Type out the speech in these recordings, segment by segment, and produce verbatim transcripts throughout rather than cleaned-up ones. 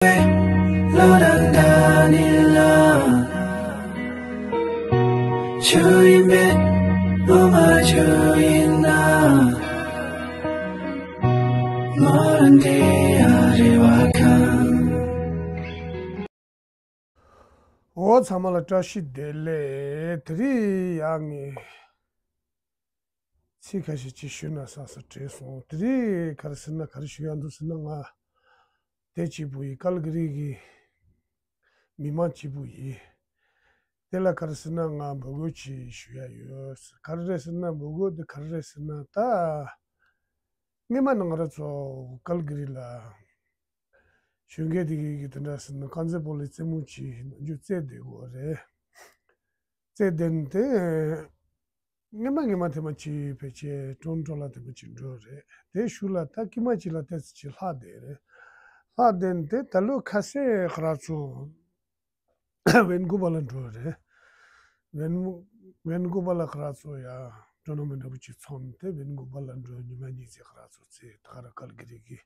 ལོ་དང་ཟླ་ནི་ལ། ཆུ་ཡིན་པས་ངོ་མ་ཆུ་ཡིན་ན། ངོ་རང་དེ་ཡ་རེ་བ་ཁང་། འོ་ཚང་མ་ལ་བཀྲ་ཤིས་བདེ་ལེགས། དེ་རིང་ཡང་ངས་ཚིག་ཁ་ཤས་ཅིག་ཞུས་ན་བསམ་བསམ་དྲན་སོང་། དེ་རིང་ག་རེ་ཟེར་ན་ག་རེ་ཞུ་ཡ་འདུག་ཟེར་ན། ང་དེ་གཅིག་པུ་ཡིན། ཀལ་གི་རི་གི་མི་མང་གཅིག་པུ་ཡིན། དེ་ལ་ག་རེ་ཟེར་ན་ང་འབོད་སྐུལ་ཅིག་ཞུ་ཡ་ཡོད། ག་རེ་རེད་ཟེར་ན། འབོད་སྐུལ་དེ་ག་རེ་རེད་ཟེར་ན། ད་སྔོན་མ་ནང་ང་རང་ཚོ་ཀལ་གི་རི་ལ་གཞོན་སྐྱེས་དེ་གིས་དེ་འདྲ་ཟེར་ན་རྐང་རྩེད་སྤོ་ལོའི་རྩེད་མོ་ཅིག་ནམ་རྒྱུན་རྩེ་བསྡད་ཡོད་རེད། རྩེ་བསྡད་དེ། སྔོན་མ་སྔོན་མ་དེ་མ་ཅིག་ཕལ་ཆེར་ཀྲོན་ཀྲོ་ལ་དེ་མ་ཅིག་འགྲོ་རེད། དེ་གཞུག་ལ་ད་དཀྱིལ་མ་ཅིག་ལ་ཏོག་ཙམ་ཅིག་ལྷག་བསྡད་རེད། ལྷག་བསྡད་དེ་ད་ལོ་ཁ་སང་ཁོ་རང་ཚོ་ཝན་ཀུ་བར་ལ་འགྲོ་རེད། ཝན་ཝན་ཀུ་བར་ལ་ཁོ་རང་ཚོ་ཡ་ཊོར་ན་མེན་ཊི་འདྲ་པོ་ཅིག་ཚོགས་ནས། དེ་ཝན་ཀུ་བར་ལ་འགྲོ། ཉི་མ་གཉིས་ཙམ་ཁོ་རང་ཚོ་རྩེ། ད་ག་རང་ཀལ་གི་རི་གི་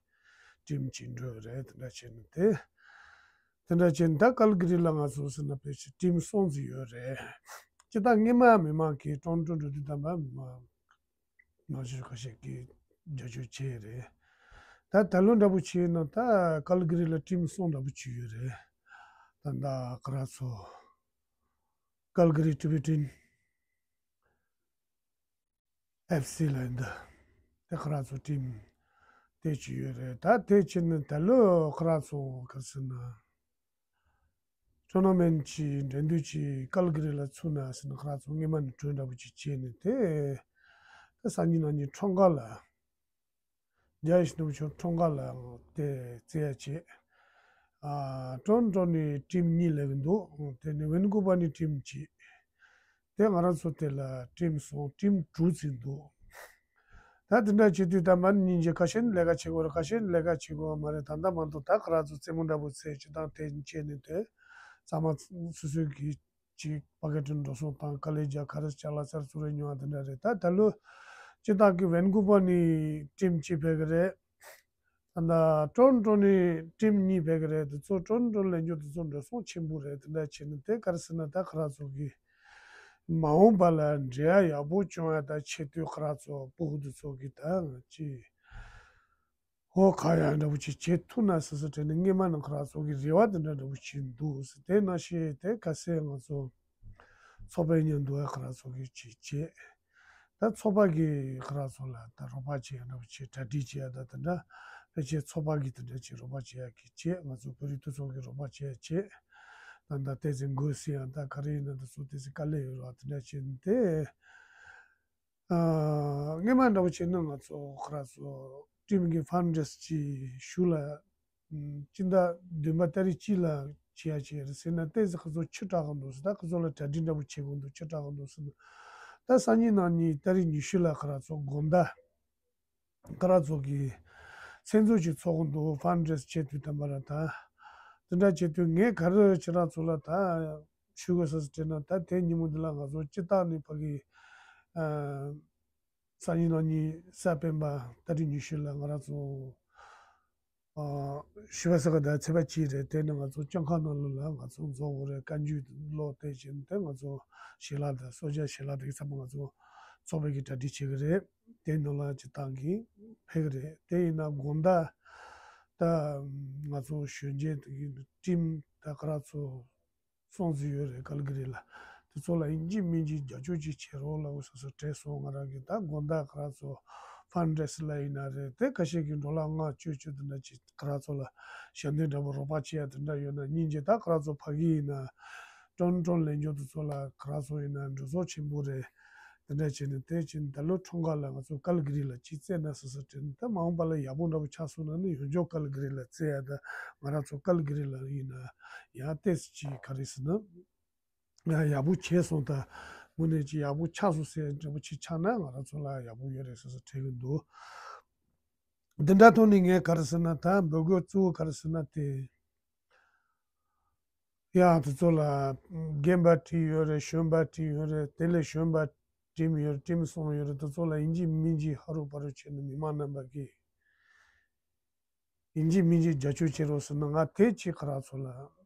ཊིམ་ཅིག་འགྲོ་རེད། དེ་འདྲ་བྱས་ནས་དེ། དེ་འདྲ་བྱས་ནས་ད་ཀལ་གི་རི་ལ་ང་ཚོ་ཟེར་ན་ཕལ་ཆེར་ཊིམ་གསུམ་ཙམ་ཡོད་རེད། སྤྱིར་བཏང་སྔོན་མ་མི་མང་གིས་ཀྲོན་ཀྲོ་འགྲོ་དུས་ཙམ་པ་མི་མང་ནང་ཆོས་ཁ་ཤས་ཀྱིས་རྒྱབ་སྐྱོར་བྱས་རེད། ད་ད་ལོ་འདྲ་པོ་བྱས་ན་ད་ཀལ་གི་རི་ལ་ཊིམ་གསུམ་འདྲ་པོ་ཅིག་ཡོད་རེད། ད་ད་ཁོ་རང་ཚོ་ཀལ་གི་རི་ཊི་བི་ཊིན་ཨེཕ་སི་ལབ་ཡིན་ད། དེ་ཁོ་རང་ཚོ་ཊིམ་དེ་ཅིག་ཡོད་རེད། ད་དེ་བྱས་ནས་ད་ལོ་ཁོ་རང་ཚོ་ག་རེ་ཟེར་ན། ཊོར་ན་མེན་ཊི་ཅིག་འགྲན་བསྡུར་ཅིག་ཀལ་གི་རི་ལ་ཚུགས་ན་ཟེར་ནས་ཁོ་རང་ཚོ་སྔོན་མ་ནས་གྲོས་འདྲ་པོ་ཅིག་བྱས་ནས་དེ། ད་སང་ཉིན་གནངས་ཉིན་ཁྲོམ་སྒར་ལ། རྒྱ་ཡེ་ཤེས་ནོར་བུ་མཆོག་ཁྲོམ་སྒར་ལ་དེ་རྩེ་ཡ་བྱས། ཨ། ཀྲོན་ཀྲོ་ནས་ཊིམ་གཉིས་སླེབས་ཀྱི་འདུག་དེ་ནས་ཝན་ཀུ་བར་ནས་ཊིམ་གཅིག་དེ་ང་རང་ཚོ་དེ་ལ་ཊིམ་གསུམ། ཊིམ་དྲུག་ཙམ་འདུག་ད་དེ་འདྲ་བྱེད་དུས་ད་མ་ནིང་ཁ་ཤས་ལས་ཀ་བྱེད་དགོས་རེད། ཁ་ཤས་ལས་ཀ་བྱེད་དགོས་མ་རེད། ད་ལྟ་མ་གཏོགས་ད་ཁོ་རང་ཚོ་རྩེད་མོ་འདྲ་པོ་རྩེ་བྱེད་སྟངས་དེ་བྱས་ནས་དེ་ཚང་མ་སོ་སོའི་གི་ཅིག་པ་ཀེ་ཊི་འགྲོ་སོང་བཏང་། དཀའ་ལས་རྒྱག། ག་རེ་ཅ་ལག་ཙར་ཙུར་རེ་ཉོ་བ་དེ་འདྲ་རེད། ད་ད་ལོ་སྤྱིར་བཏང་གི་ཝན་ཀུ་བར་ནས་ཊིམ་གཅིག་ཕེབས་ཀྱི་རེད། ད་ཀྲོན་ཀྲོ་ནས་ཊིམ་གཉིས་ཕེབས་ཀྱི་རེད། དེ་ཚོ་ཀྲོན་ཀྲོ་ལ་ལེན་རྒྱུ་དེ་ཚོ་འགྲོ་སོང་ཆེན་པོ་རེད། དེ་འདྲ་བྱས་ནས་དེ་ག་རེ་ཟེར་ན། ད་ཁོ་རང་ཚོ་གི་མ་འོངས་པ་ལ་འབྲེལ་བ་ཡག་པོ་བྱུང་ཡ་ད་ཆེད་དུ་ཁོ་རང་ཚོ་སྤུ་གུ་དེ་ཚོ་གི་ད་ཅི་ཧོ་ཁ་ཡ་འདྲ་པོ་ཅིག་བྱེད་ཐུབ་ན་ཟེར་ཟེར་དྲན་ནས་སྔོན་མ་ནས་ཁོ་རང་ཚོ་གི་རེ་བ་དེ་འདྲ་འདྲ་པོ་ཅིག་འདུག་ཟེར། དེ་ནང་བཞིན་དེ་ཁ་སང་ང་ཚོ་ཚོགས་པའི་མཉམ་དུ་ཁོ་རང་ཚོ་གི་ཅིག་བྱས། ད་ཚོགས་པ་གིས་ཁོ་རང་ཚོ་ལ་ད་རོགས་པ་བྱེད་ཡ་འདྲ་པོ་ཅིག་གྲ་སྒྲིག་བྱེད་ཡ་ད་དེ་འདྲ་ཕལ་ཆེར་ཚོགས་པ་གིས་དེ་འདྲ་ཅིག་རོགས་པ་བྱེད་ཡ་གི་བྱས། ང་ཚོ་བོད་རིགས་འཐུས་ཚོགས་ཀྱིས་རོགས་པ་བྱེད་ཡ་བྱས། ད་ད་ལྟ་ཚེ་འགོད་ཟིན་ཡ་ད་ག་རེ་ཡིན་ན་ད་ཚོ་དེ་ཚེ་དཀའ་ལས་ཡོད་ར། དེ་འདྲ་བྱས་ནས་དེ། ཨ། སྔོན་མ་འདྲ་པོ་བྱས་ན་ང་ཚོ་ཁོ་རང་ཚོ་ཊིམ་གྱི་ཕན་རེ་སི་ཅིག་ཞུ་ལ། ཨམ། སྤྱི་ཟླ་བདུན་པ་ཏ་རིག་གཅིག་ལ་བྱེད་ཡ་བྱས་རེད་ཟེར་ན། ཏོག་ཙམ་ཁོ་ཚོ་ཕྱི་དྲགས་གི་འདུག་ཟེར། ད་ཁོ་ཚོ་ལ་གྲ་སྒྲིག་འདྲ་པོ་བྱེད་དགོས་འདུག་ཕྱི་དྲགས་གི་འདུག་ཟེར་ན། ད་སང་ཉིན་གནངས་ཉིན་ཏ་རིག་ཉི་ཤུ་ལ་ཁོ་རང་ཚོ་དགོང་དག་ཁོ་རང་ཚོ་གི་མཚན་འཛོམས་ཅིག་ཚོགས་གི་འདུག་ཕན་རེ་སི་བྱེད་དུས་ཙམ་པ་ལ་ད་དེ་འདྲ་བྱེད་དུས་ངས་ག་རེ་ཁྱེད་རང་ཚོ་ལ་ད་ཞུ་དགོས་ཟེར་དྲན་ན། ད་དེ་ཉིན་མོ་འདི་ལ་ང་ཚོ་སྤྱི་བཏང་ནས་ཕ་གི། ཨ། སང་ཉིན་གནངས་ཉིན་གཟའ་སྤེན་པ་ཏ་རིག་ཉི་ཤུ་ལ་ང་རང་ཚོ། ཨ། བཞི་པ་ས་ག་ཟླ་ཚེས་པ་གཅིག་རེད། དེ་ནས་ང་ཚོ་བཅར་ཁང་ནང་ལོགས་ལ་ང་ཚོ་འཛོམས་དགོས་རེད། བཀའ་འགྱུར་ཀློག་དེ་བྱས་ནས་དེ་ང་ཚོ་ཞལ་ལག་དང་གསོལ་ཇ་ཞལ་ལག་དེ་ཚང་མ་ང་ཚོ་ཚོགས་པའི་གི་གྲ་སྒྲིག་བྱེད་གི་རེད། དེ་ནང་ལ་སྤྱི་བཏང་གི་ཕེབས་གི་རེད། དེ་ཡིན་ན་དགོང་དག་ད་ང་ཚོ་གཞོན་སྐྱེས་དེ་གི་ཊིམ་ད་ག་རང་ཚོ་སོང་ཟིན་ཡོད་རེད། ཀལ་གི་རི་ལ། དེ་ཚོ་ལ་ཡིན་གཅིག་མིན་གཅིག་རྒྱབ་སྐྱོར་ཅིག་བྱེད་རོགས་ལབ་སོ་སོ་དྲན་སོང་། ང་རང་གིས་ད་དགོང་དག་ཁོ་རང་ཚོ་ཕན་རེ་སི་ལ་ཡིན་ན་རེད། དེ་ཁ་ཤས་ཀྱིས་ཌོ་ལར་ལྔ་བཅུ་བཅུ་དེ་འདྲ་ཅིག་ཁོ་རང་ཚོ་ལ་ཞལ་འདེབས་འདྲ་པོ་རོགས་པ་བྱེད་ཡ་དེ་འདྲ་ཡོད་ན། སྙིང་རྗེ། ད་ཁོ་རང་ཚོ་ཕ་གི་ཡིན་ན་ཀྲོན་ཀྲོན་ལེན་རྒྱུ་དེ་ཚོ་ལ་ཁོ་རང་ཚོ་ཡིན་ན་འགྲོ་སོང་ཆེན་པོ་རེད། དེ་འདྲ་བྱས་ནས་དེ་བྱས་ནས་ད་ལོ་ཁྲོམ་སྒར་ལ་ང་ཚོ་ཀལ་གི་རི་ལ་ཅིག་རྩེ་ན་སོ་སོ་དྲན། ད་མ་འོངས་པ་ལ་ཡག་པོ་འདྲ་པོ་ཆགས་སོང་ན་ནི་ཡོངས་རྫོགས་ཀལ་གི་རི་ལ་རྩེ་ཡ། ད་ང་རང་ཚོ་ཀལ་གི་རི་ལ་ཡིན་ན་ཡང་ཏོག་ཙམ་ཅིག་ག་རེ་ཟེར་ན། ཡག་པོ་བྱས་སོང་། ད་དངོས་གནས་ཅིག་ཡག་པོ་ཆགས་སོང་ཟེར་འདྲ་པོ་ཅིག་ཆགས་ན་ང་རང་ཚོ་ལ་ཡག་པོ་ཡོད་རེད་ཟེར་ཟེར་དྲན་གྱི་འདུག་འདི་འདྲ་ཐོག་ནས་ངས་ག་རེ་ཟེར་ན། ད་འབོད་སྐུལ་གཙོ་བོ་ག་རེ་ཟེར་ན། དེ་ཡང་དེ་ཚོ་ལ་རྒན་པ་ཊིམ་ཡོད་རེད། གཞོན་པ་ཊིམ་ཡོད་རེད། དེ་ལས་གཞོན་པ་ཊིམ་ཡོད་རེད། ཊིམ་གསུམ་ཡོད་རེད། དེ་ཚོ་ལ་ཡིན་གཅིག་མིན་གཅིག་ཧ་རུ་བ་རུ་བྱས་ནས་མི་མང་རྣམ་པ་གིས་ ཡིན་གཅིག་མིན་གཅིག་རྒྱབ་སྐྱོར་བྱེད་རོགས་ཟེར་ན། ང་དེ་ཅིག་ཁོ་རང་ཚོ་ལ་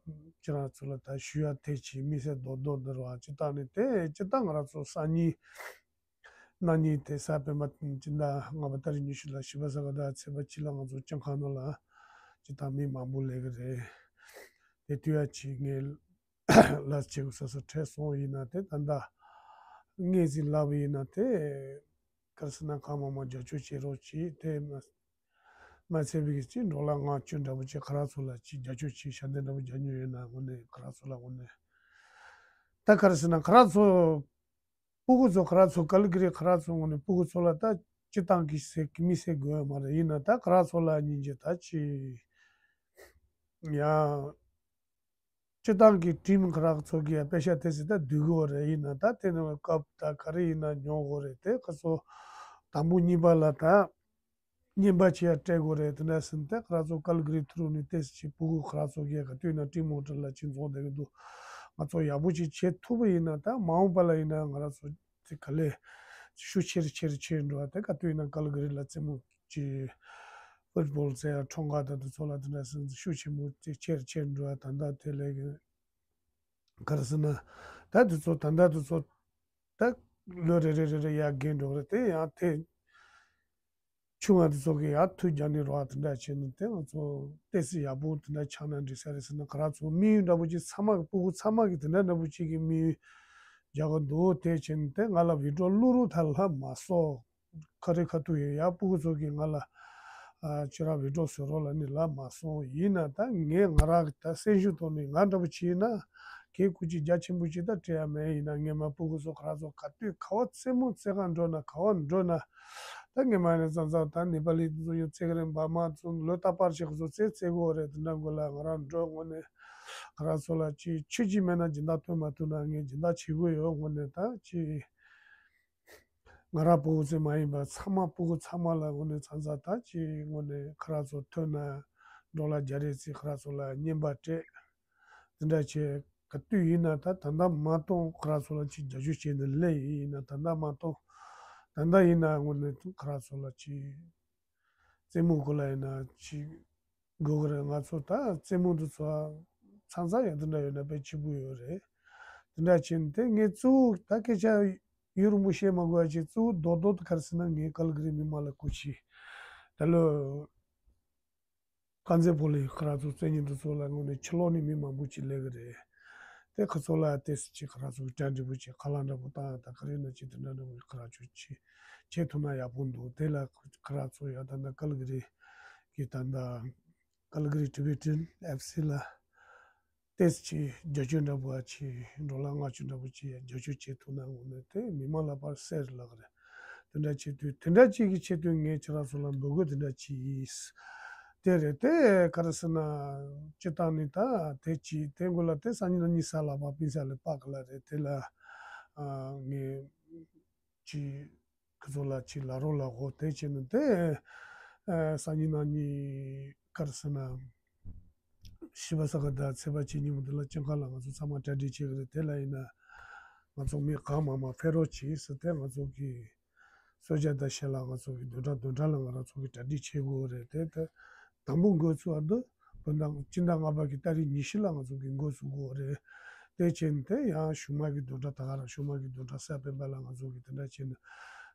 ཁྱེད་རང་ཚོ་ལ་ད་ཞུ་ཡ་དེ་ཅིག་མི་སེར་རྡོག་རྡོག་འདི་རུ་ཨ་ཅི་བཏང་ནས་དེ་ཅི་ད་ང་རང་ཚོ་སང་ཉིན་གནངས་ཉིན་དེ་གཟའ་སྤེན་པ་སྤྱི་ཟླ་ལྔ་པ་ཏ་རིག་ཉི་ཤུ་ལ་བཞི་པ་གཟའ་སྐར་ཟླ་ཚེས་པ་གཅིག་ལ་ང་ཚོ་སྤྱི་ཁང་ནང་ལ་ཅི་ད་མི་མང་པོ་སླེབས་ཀྱི་རེད། དེ་དུས་ཡ་ཅིག་ངས་ལས་བྱེད་དགོས་ས་སུ་ཁྲལ་སོང་ཡིན་ན་དེ་ད་ལྟ་སྔས་ཟིན་ལབ་ཡིན་ན་དེ་ག་རེ་ཟེར་ན་གང་མང་མང་རྒྱབ་སྐྱོར་བྱེད་རོགས་གྱིས། དེ་མ་མ་ཚད་པའི་ཅིག་འགྲོ་ལ་ངང་སྐྱོན་འདྲ་པོ་ཅིག་ཁོ་རང་ཚོ་ལ་ཅིག་རྒྱབ་སྐྱོར་གྱིས་ཞབས་འདེགས་འདྲ་པོ་རྒྱག་མྱོང་ཡོད་ན་དངོས་གནས་ཁོ་རང་ཚོ་ལ་དངོས་གནས་ད་ག་རེ་ཟེར་ན་ཁོ་རང་ཚོ་སྤུ་གུ་ཚོ་ཁོ་རང་ཚོ་ཀལ་གི་རི་ཁོ་རང་ཚོ་དངོས་གནས་སྤུ་གུ་ཚོ་ལ་ད་སྤྱི་བཏང་གི་ཟེར་གི་མི་ཟེར་དགོས་ཡ་མ་རེད། ཡིན་ན་ད་ཁོ་རང་ཚོ་ལ་སྙིང་རྗེ་ད་ཅིག་ཡང་། སྤྱི་བཏང་གི་ཊིམ་ཁོ་རང་ཚོ་གིས་ཡང་པེ་ཤ་དེ་ཟེར་ད་བསྡུ་དགོས་རེད། ཡིན་ན་ད་དེ་ནི་སྐབས་ད་ག་རེ་ཡིན་ན་ཉོ་དགོས་རེད། དེ་ཁོ་ཚོ་དང་པོ་གཉིས་པ་ལ་ད་རྔན་པ་ཅིག་ཡང་སྤྲད་དགོས་རེད། དེ་འདྲ་ཟིན་ཏེ་ཁོ་རང་ཚོ་ཀལ་གི་རི་ཐུ་རུ་ནས་ཏེ་ཅིག་སྤུ་གུ་ཁོ་རང་ཚོ་གིས་ག་དུས་ཡིན་ན་ཊིམ་མོ་ཊར་ལ་ཅིག་འཛོགས་བསྡད་ཀྱི་འདུག་ང་ཚོ་ཡག་པོ་ཅིག་བྱེད་ཐུབ་པ་ཡིན་ན་ད་མ་འོངས་པ་ལ་ཡིན་ན་ང་རང་ཚོ་དེ་ག་ལེ་ཤུགས་ཆེར་ཆེར་ཆེར་འགྲོ་བ། དེ་ག་དུས་ཡིན་ན་ཀལ་གི་རི་ལ་རྩེད་མོ་ཅིག་ཕུཊ་བོལ་རྩེ་ཡ་འཁྲུངས་སྐར་དང་དེ་ཚོ་ལ་དེ་འདྲ་ཟིན་ཤུགས་ཆེན་པོ་ཅིག་ཆེར་ཆེར་འགྲོ་བ། ད་ལྟ་དེ་ལས་ག་རེ་ཟེར་ན་ད་དེ་ཚོ་ད་ལྟ་དེ་ཚོ་ད་ལོ་རེ་རེ་རེ་རེ་ཡར་རྒས་འགྲོ་གི་རེད། དེ་ཡང་དེ་ཆུང་བ་དེ་ཚོ་གིས་ཡར་མཐུད་རྒྱག་ནས་རོགས་དེ་འདྲ་བྱས་ནས་དེ་ང་ཚོ་ཏོག་ཙམ་ཡག་པོ་དེ་འདྲ་ཆགས་ན་འགྲིག་ས་རེད་ཟེར་ན། ཁོ་རང་ཚོ་དམིགས་ཡུལ་འདྲ་པོ་ཅིག་ཚང་མ་གི་སྤུ་གུ་ཚང་མ་གིས་དེ་འདྲ་འདྲ་པོ་ཅིག་གི་དམིགས་ཡུལ་རྒྱག་གི་འདུག་དེ་བྱས་ནས་དེ་ང་ལ་བི་ཌི་ཡོ་བླུག་རོགས་ད་ལབ་མ་སོང་། ཁ་རི་ཁ་ཐུག་ཡོད་ཡ། སྤུ་གུ་ཚོ་གིས་ང་ལ་ཨ་ཁྱེད་རང་བི་ཌི་ཡོ་བཟོ་རོགས་ལབ་ནས་ལབ་མ་སོང་། ཡིན་ན་ད་ངས་ང་རང་གི་ད་སེམས་ཤུགས་ཐོག་ནས་ང་འདྲ་པོ་བྱས་ན་གལ་སྐུ་ཅིག་རྒྱ་ཆེན་པོ་ཅིག་ད་སྤྲད་ཡ་མེད། ཡིན་ན་ངས་མ་སྤུ་གུ་ཚོ་ཁོ་རང་ཚོ་ག་དུས་ག་བ་རྩེད་མོ་རྩེ་ག་འགྲོ་ན་ག་བ་འགྲོ་ན་ད་ངས་མ་ནས་ཙང་ཙང་ད་ནེ་པ་ལི་ཚོ་ཡོད་ཚེ་ག་རེ་འབའ་མ་ཚོ་ལོ་ཏག་པར་ཞིག་ཚོ་རྩེད་རྩེད་དགོས་རེད། དེ་འདྲ་དགོས་ལ་ང་རང་འགྲོ་དངོས་གནས་ཁོ་རང་ཚོ་ལ་ཅིག་ཆོས་ཅིག་མེད་ན་སྦྱིན་བདག་སྟོན་མ་ཐུབ་ན་ངས་སྦྱིན་བདག་བྱེད་དགོས་ཡོད། དངོས་གནས་ད་ཅིག་ང་རང་སྤུ་གུ་ཚོ་མ་ཡིན་པ་ཚང་མ་སྤུ་གུ་ཚང་མ་ལ་དངོས་གནས་ཚང་ཚ་ད་ཅིག་དངོས་གནས་ཁོ་རང་ཚོ་ཐོན་ན་ཌོ་ལར་བརྒྱ་རེ་ཙམ་ཁོ་རང་ཚོ་ལ་རྔན་པ་སྤྲད། དེ་འདྲ་བྱས་ག་དུས་ཡིན་ན་ད་ད་ལྟ་མ་གཏོང་ཁོ་རང་ཚོ་ལ་ཅིག་རྒྱབ་སྐྱོར་བྱས་ནས་སླེབས་ཡིན་ན་ད་ལྟ་མ་གཏོང་། ད་ལྟ་ཡིན་ན་དངོས་གནས་ཁོ་རང་ཚོ་ལ་ཅིག་རྩེད་མོ་གོ་ལ་ཡིན་ན་ཅིག་དགོས་ཀྱི་རེད། ང་ཚོ་ད་རྩེད་མོ་འདི་ཚོ་ཚང་ཚང་ཡང་དེ་འདྲ་ཡོད་ན་དཔེ་སྐྱིད་པོ་ཡོད་རེད། དེ་འདྲ་བྱས་ནས་དེ་ངས་གཙོ་བོ་ད་སྐད་ཆ་ཡུན་རིང་པོ་བཤད་མ་དགོས་པ་ཅིག་གཙོ་བོ་རྡོག་རྡོག་ཏུ་ག་རེ་ཟེར་ན་ངས་ཀལ་གི་རི་མི་མང་ལ་སྐུ་མཁྱེན། ད་ལོ་དཀར་མཛེས་ཕོ་ལི་ཁོ་རང་ཚོ་རྩེད་མོ་འདི་ཚོ་ལ་དངོས་གནས་ཕྱི་ལོགས་ནས་མི་མང་པོ་ཅིག་སླེབས་ཀྱི་རེད། དེ་ཁོ་ཚོ་ལ་ཏོག་ཙམ་ཅིག་ཁོ་རང་ཚོ་གྲ་འགྲིག་པོ་ཅིག་ཁ་ལག་འདྲ་པོ་བཏང་ཡ་ད་ག་རེ་ན་ཅིག་དེ་འདྲ་འདྲ་པོ་ཁོ་རང་ཚོ་ཅིག་བྱེད་ཐུབ་ན་ཡག་པོ་འདུག་དེ་ལ་ཁོ་རང་ཚོ་ཡ་ད་ནི་ཀལ་གི་རི་གི་ད་ལྟ་ཀལ་གི་རི་ཊི་བི་ཊི་ཨེན་ཨེཕ་སི་ལ་ཏོག་ཙམ་ཅིག་རྒྱབ་སྐྱོར་འདྲ་པོ་ཅིག་ཌོ་ལར་ལྔ་བཅུ་འདྲ་པོ་ཅིག་རྒྱབ་སྐྱོར་བྱེད་ཐུབ་ན་དངོས་གནས་དེ་མི་མང་ལ་ཕར་གསལ་ལགས་རེད། དེ་འདྲ་བྱེད་དུས་དེ་འདྲ་ཅིག་གི་ཆེད་དུ་ངས་ཁྱེད་རང་ཚོ་ལ་འབོད་སྐུལ་དེ་འདྲ་ཅིག་ཡིན། དེ་རེད། དེ་ག་རེ་ཟེར་ན་སྤྱི་བཏང་ནི་ད་དེ་ཅིག་དེ་འགོ་ལ་དེ་སང་ཉིན་གནངས་ཉིན་གཟའ་ལྷག་པ་སྤུན་ས་ལ་པ་གི་ལ་རེད། དེ་ལ་ཨ་ངས་ཅིག་ཁོ་ཚོ་ལ་ཅིག་ལབ་རོགས་ལབ་གོ་དེ་བྱས་ནས་དེ་ཨ་སང་ཉིན་གནངས་ཉིན་ག་རེ་ཟེར་ན། བཞི་པ་གཟའ་སྐར་ཟླ་ཚེས་པ་གཅིག་ཉིན་མོ་དེ་ལ་སྤྱི་ཁང་ལ་ང་ཚོ་ཚང་མ་གྲ་སྒྲིག་བྱེད་ཀྱི་རེད། དེ་ལ་ཡིན་ན་ང་ཚོ་མི་གང་མང་མང་ཕེབས་རོགས་གྱིས་ཟེར་ཏེ་ང་ཚོ་གི་གསོལ་ཇ་དང་ཞལ་ལག་ང་ཚོ་གི་བདུན་ཕྲག་བདུན་ཕྲག་ལ་ང་རང་ཚོ་གི་གྲ་སྒྲིག་བྱེད་དགོས་རེད། དེ་ལྟར་དང་པོ་འགོ་ཚུགས་པ་འདི་བོད་ཟླ་སྤྱི་ཟླ་ལྔ་པ་གི་ཏ་རིག་ཉི་ཤུ་ལ་ང་ཚོ་གི་འགོ་ཚུགས་དགོས་རེད། དེ་བྱས་ནས་དེ་ཡང་གཞུག་མ་གི་བདུན་ཕྲག་ད་ག་རང་གཞུག་མ་གི་བདུན་ཕྲག་གཟའ་སྤེན་པ་ལ་ང་ཚོ་གི་དེ་འདྲ་བྱས་ནས་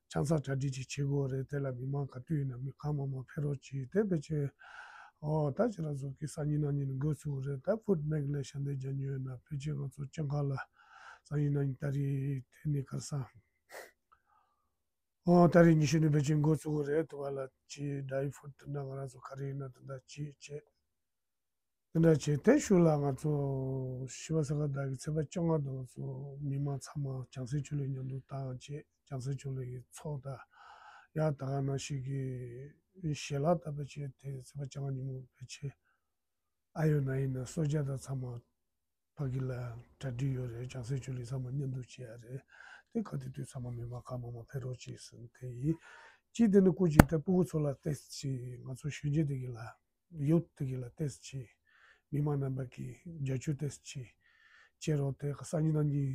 ཆང་ས་གྲ་སྒྲིག་ཅིག་བྱེད་དགོས་རེད། དེ་ལ་མི་མང་ག་དུས་ཡིན་ན་མི་གང་མང་མང་ཕེབས་རོགས་གྱིས། དེ་ཕལ་ཆེར་ཨོ་ད་ཁྱེད་རང་ཚོ་གི་སང་ཉིན་གནངས་ཉིན་འགོ་ཚུགས་རེད། ད་ཕུཌ་མེག་ལས་ཞལ་འདེབས་རྒྱག་མྱོང་ཡོད་ན་ཕལ་ཆེར་ང་ཚོ་སྤྱི་ཁང་ལ་སང་ཉིན་གནངས་ཉིན་ཏ་རིག་དེ་ནས་ག་རེ་ཟེར། ཨོ་ཏ་རིག་ཉི་ཤུ་ནས་ཕལ་ཆེར་འགོ་ཚུགས་རེད། དེ་བ་ལ་ཅི་ཌ་རའི་ཕུཌ་དེ་འདྲ་ང་རང་ཚོ་ག་རེ་ཡིན་ན་དེ་འདྲ་ཅི་བྱེད། དེ་འདྲ་བྱས་དེ་ཤུལ་ལ་ང་ཚོ་བཞི་པ་གཟའ་སྐར་ཟླ་གི་ཚེས་པ་བཅོ་ལྔ་དང་ང་ཚོ་མི་མང་ཚང་མ་བྱང་སེམས་ཆོས་གླིང་མཉམ་དུ་བཏང་བྱས་བྱང་སེམས་ཆོས་གླིང་གི་ཚོགས་དང་ཡང་ད་ག་ནང་བཞིན་གྱི་ཞལ་ལག་བཏབ་པ་བྱས་དེ་ཚེས་པ་བཅོ་ལྔ་ཉིན་མོ་ཕལ་ཆེར་ཨ་ཡོད་ན་ཡིན་ན་གསོལ་ཇ་དང་ཚང་མ་ཕ་གི་ལ་གྲ་སྒྲིག་ཡོད་རེད། བྱང་སེམས་ཆོས་གླིང་ཚང་མ་མཉམ་དུ་བྱེད་ཡ་རེད། དེ་ག་དུས་དུས་ཚང་མ་མི་མང་གང་མང་མང་ཕེབས་རོགས་གྱིས་ཟེར་དེ་ཡིན། གཅིག་དེ་ནི་སྐུ་མཁྱེན་དེ་སྤུ་གུ་ཚོ་ལ་ཏོག་ཙམ་ཅིག་ང་ཚོ་གཞོན་སྐྱེས་དེ་གི་ལ་ཡུཐ་དེ་གི་ལ་ཏོག་ཙམ་ཅིག་མི་མང་རྣམ་པ་གི་རྒྱབ་སྐྱོར་ཏོག་ཙམ་ཅིག་བྱེད་རོགས། དེ་ག་སང་ཉིན་གནངས་ཉིན་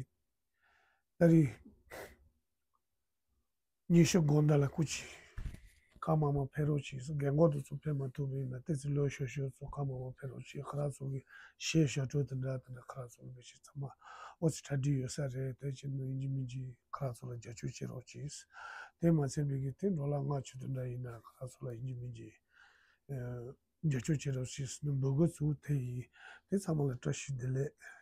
ཏ་རིག་ཉི་ཤུ་དགོང་དག་ལ་སྐུ་མཁྱེན་ ད་མང་མང་ཕེབས་རོགས་གྱིས། རྒན་གོག་དེ་ཚོ་ཕེབས་མ་ཐུབ་པ་ཡིན་ན་ཏོག་ཙམ་ལོ་ཤོར་ཤོར་ཚོ་ཁ་མང་མང་ཕེབས་རོགས་གྱིས། ཁོ་རང་ཚོ་གི་གཞས་ཞབས་བྲོ་དེ་འདྲ་དེ་འདྲ་ཁོ་རང་ཚོ་གི་མི་ཞིག་ཚང་མ་ཨོ་ཙི་གྲ་སྒྲིག་ཡོད་ས་རེད། དེ་བྱས་ན་ཡིན་གཅིག་མིན་གཅིག་ཁོ་རང་ཚོ་ལ་རྒྱབ་སྐྱོར་བྱེད་རོགས་གྱིས། དེ་མ་ཚད་པའི་གི་དེ་འགྲོ་ལ་ལྔ་བཅུ་དེ་འདྲ་ཡིན་ན་ཁོ་རང་ཚོ་ལ་ཡིན་གཅིག་མིན་གཅིག་ཨ་རྒྱབ་སྐྱོར་བྱེད་རོགས་གྱིས་ཟེར་ནས་འབོད་སྐུལ་ཚུགས་དེ་ཡིན། དེ་ཚང་མ་ལ་བཀྲ་ཤིས་བདེ་ལེགས།